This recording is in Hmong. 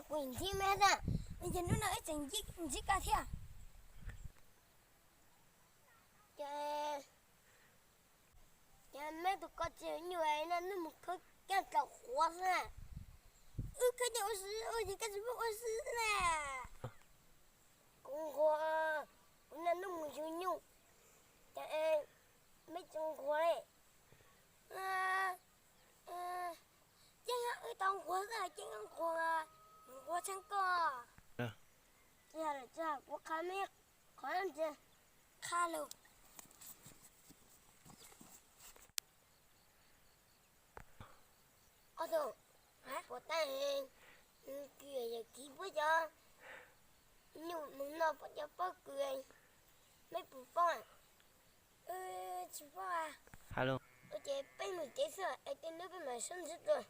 Kuv ntsib meb xwb, yog hnub no wb tseem ntsib koj thiab. Ces, ces meb tus ko tsis nyuj na, neb mus khawb caj tlaus qhuav xwb na. Wb khawb caj ua si ua ces koj tsis pub ua si xwb na. Kuv nquag, kuv naj nub mus yug nyuj, ces meb tsis nquag li. Ces wb tau nquag xwb ces koj nquag, nquag tshaj koj. Kuv qha meb qhov ntawd, qha lus. Ob tug, puas tab kws yawm kiv puab cov nyuj mus noj puab cov pob kws, meb puas paub? Tsis paub. Ua ces peb mus tsev xwb es tej hnub peb mam sib ntsib dua.